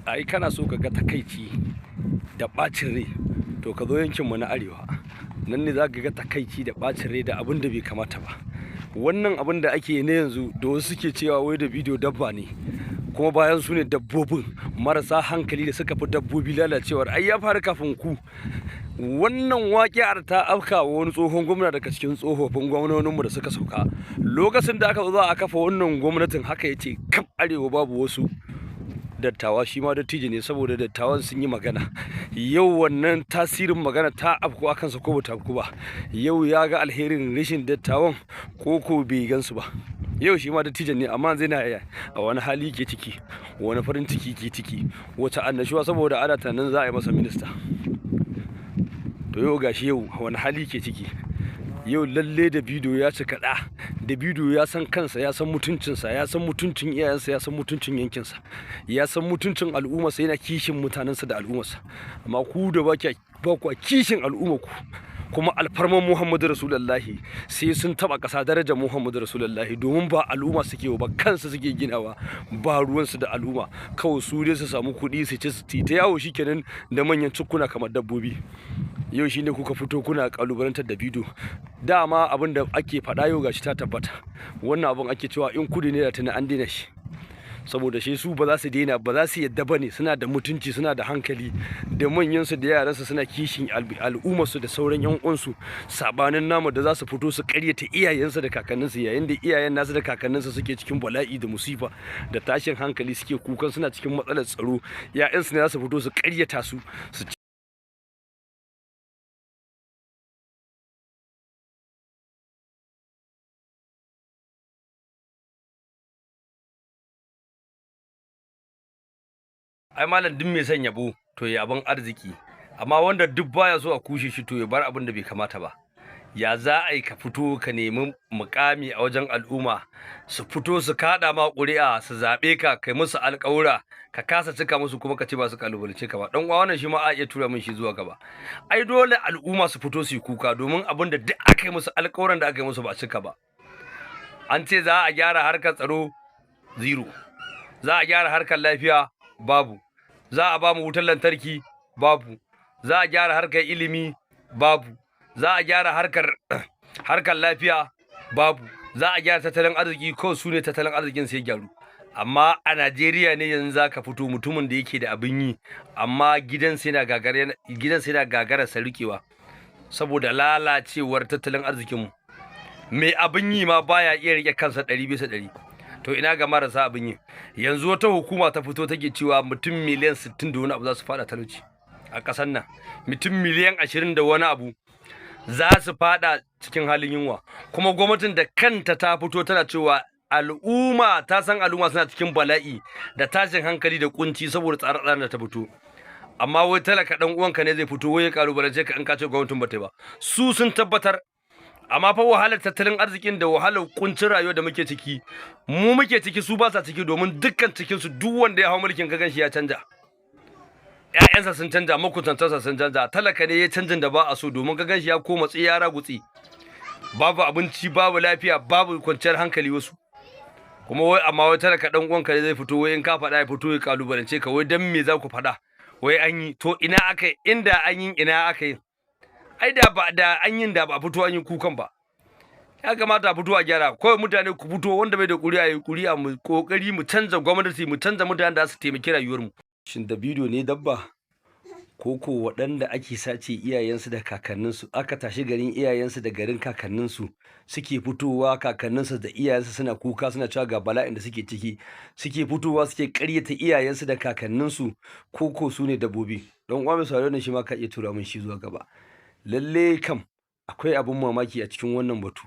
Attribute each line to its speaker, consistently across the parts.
Speaker 1: Ai kana so ka ga takaici da ɓacin rai, to ka zo yankinmu na arewa. Nan ne za ka ga takaici da ɓacin rai da abin da bai kamata ba. Wannan abin da ake yi na yanzu da wasu suke cewa wai Davido dabba ne, kuma bayan su ne dabbobin marasa hankali da suka fi dabbobi lalacewar, ai ya faru kafin ku. Wannan waƙiyar ta afka wa wani tsohon gwamna daga cikin tsofaffin gwamnoninmu da suka sauka. Lokacin da aka zo za a kafa wannan gwamnatin, haka ya ce kaf arewa babu wasu dattawa, shi ma dattijo ne, saboda dattawan sun yi magana. Yau wannan tasirin magana ta afku a kansa ko bata afku ba? Yau ya ga alherin rashin dattawan ko ko bai gansu ba? Yau shi ma dattijo ne, amma zai na a wani hali ke ciki, wani farin ciki ke ciki, wata annashuwa, saboda ana tunanin za a yi masa minista. To yau gashi, yau wani hali ke ciki? Yau lalle Davido ya cika ɗa. Davido ya san kansa, ya san mutuncinsa, ya san mutuncin iyayensa, ya san mutuncin yankinsa, ya san mutuncin al'ummarsa, yana kishin mutanensa da al'ummarsa. Amma ku da ba ku kishin al'ummarku, kuma alfarman Muhammadu Rasulullahi sai sun taba ƙasa, darajar Muhammadu Rasulullahi, domin ba al'umma suke ba, kansu suke ginawa, ba ruwansu da al'umma. Kawai su dai su samu kuɗi su ci su ta yawo shikenan da manyan cikuna kamar dabbobi. Yau shine kuka fito kuna kalubalantar Davido. Dama abin da ake faɗa yau gashi ta tabbata. Wannan abin ake cewa in kudi ne da tuni an daina shi, saboda shi su ba za su daina ba, za su yadda ba ne. Suna da mutunci, suna da hankali, da manyansu da yaransu, suna kishin al'ummarsu da sauran yan uwansu, sabanin namu da za su fito su karyata iyayensu da kakanninsu, yayin da iyayen nasu da kakanninsu suke cikin bala'i da musifa da tashin hankali, suke kukan suna cikin matsalar tsaro. Ya'yansu ne za su fito su karyata su su. Ai malam, duk mai son yabo to ya abin arziki, amma wanda duk baya so a kushe shi to ya bar abin da bai kamata ba. Ya za a yi ka fito ka nemi mukami a wajen al'umma, su fito su kada ma ƙuri'a, su zaɓe ka, kai musu alƙawura, ka kasa cika musu, kuma ka ce ba su kalubalance ka ba? Dan uwa, wannan shi ma a iya tura min shi zuwa gaba. Ai dole al'umma su fito su yi kuka, domin abin da duk aka yi musu, alƙawuran da aka yi musu, ba a cika ba. An ce za a gyara harkar tsaro, zero. Za a gyara harkar lafiya, babu. Za a ba mu wutar lantarki, babu. Za a gyara harkar ilimi, babu. Za a gyara harkar lafiya, babu. Za a gyara tattalin arziki, ko su ne tattalin arzikin sai gyaru. Amma a Najeriya ne yanzu za ka fito, mutumin da yake da abin yi, amma gidansa yana gagara sa rikewa saboda lalacewar tattalin arzikinmu. Mai abin yi ma baya iya rike kansa 100%, to ina ga marasa abin yi? Yanzu wata hukuma ta fito take cewa mutum miliyan 60 da wani abu za su fada talauci a ƙasar nan, mutum miliyan 20 da wani abu za su fada cikin halin yunwa. Kuma gwamnatin da kanta ta fito tana cewa al'umma ta san al'umma suna cikin bala'i da tashin hankali da kunci saboda tsare-tsaren da ta fito. Amma wai talaka dan uwanka ne zai fito wai ya kalubalance ka in ka ce gwamnatin ba ta ba. Su sun tabbatar. Amma fa wahalar tattalin arzikin da wahalar kuncin rayuwa da muke ciki, mu muke ciki, su ba sa ciki, domin dukkan cikin su duk wanda ya hau mulkin ka ganshi ya canja, ƴaƴansa sun canja, makusantansa sun canja. Talaka ne ya canjin da ba a so, domin ka ganshi ya koma tsiyara gutsi, babu abinci, babu lafiya, babu kwanciyar hankali wasu. Kuma wai amma wai talaka dan uwanka ne zai fito wai in ka faɗa ya fito ya kalubalance ka, wai dan me za ku faɗa, wai an yi. To ina aka yi? Inda an yi, ina aka yi? Ai da ba da an yin da ba a fito an yi kukan ba. Ya kamata a fito a gyara. Kawai mutane ku fito, wanda bai da ƙuri'a ya ƙuri'a, mu kokari mu canza gwamnati, mu canza mutanen da su taimaki rayuwar mu. Shin Davido ne dabba, ko ko waɗanda ake sace iyayensu da kakanninsu, aka tashi garin iyayensu da garin kakanninsu, suke fitowa, kakanninsu da iyayensu suna kuka, suna cewa ga bala'in da suke ciki, suke fitowa suke ƙaryata iyayensu da kakanninsu, ko ko su ne dabbobi? Don uwa mai sauraro ne, shi ma ka iya tura min shi zuwa gaba. Lalle kam akwai abin mamaki a cikin wannan batu.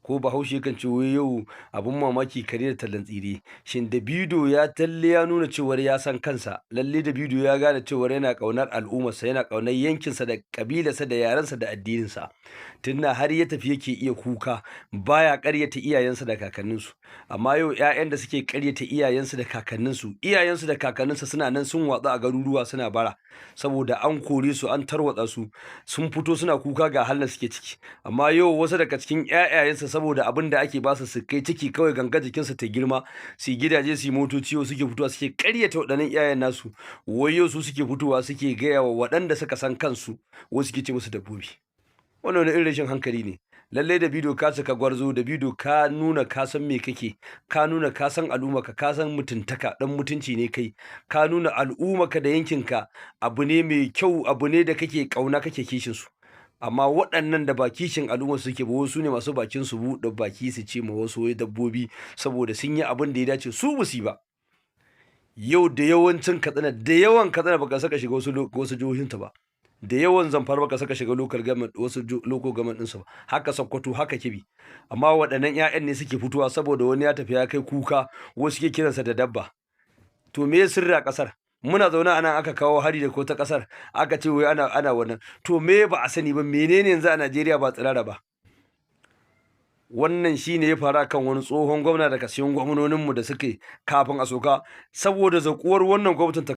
Speaker 1: Ko Bahaushe kan ce wai yau abin mamaki kare da tallan tsire. Shin Davido ya talle ya nuna cewar ya san kansa? Lalle Davido ya gane cewar yana ƙaunar al'ummarsa, yana ƙaunar yankinsa da ƙabilarsa da yarensa da addininsa, tunda har ya tafi yake iya kuka, baya ƙaryata iyayensa da kakanninsu. Amma yau 'ya'yan da suke ƙaryata iyayensu da kakanninsu, iyayensu da kakanninsu suna nan sun watsu a garuruwa suna bara. Saboda an kore su, an tarwatsa su, sun fito suna kuka ga halin da suke ciki. Amma yau wasu daga cikin ƴaƴayensu, saboda abin da ake basu su kai ciki kawai, ganga jikinsu ta girma, su yi gidaje, su yi motoci, yau suke fitowa suke ƙaryata waɗannan iyayen nasu. Wai yau su suke fitowa suke gaya wa waɗanda suka san kansu, wasu suke ce musu dabbobi. Wannan wani irin rashin hankali ne? Lallai Davido, ka cika gwarzo. Davido, ka nuna ka san me kake, ka nuna ka san al'ummarka, ka san mutuntaka, dan mutunci ne kai. Ka nuna al'ummarka da yankinka abu ne mai kyau, abu ne da kake kauna, kake kishin su. Amma waɗannan da ba kishin al'umma suke ba, wasu ne masu bakin su buɗe baki su ce ma wasu wai dabbobi saboda sun yi abin da ya dace, su ba su yi ba. Yau da yawancin Katsina, da yawan Katsina, baka saka shiga wasu jihohinta ba. Da yawan Zamfara, baka saka shiga local government, wasu local government ɗinsu ba. Haka Sokoto, haka Kebbi. Amma waɗannan 'ya'yan ne suke fitowa saboda wani ya tafi ya kai kuka, wasu suke kiransa da dabba. To me sirri a ƙasar? Muna zaune a nan aka kawo hari da ko ta ƙasar, aka ce wai ana wannan. To me ba a sani ba? Menene yanzu a Najeriya ba tsirara ba? Wannan shine ya faru kan wani tsohon gwamna daga cikin gwamnoninmu da suke kafin a soka saboda zakuwar wannan gwamnatin ta.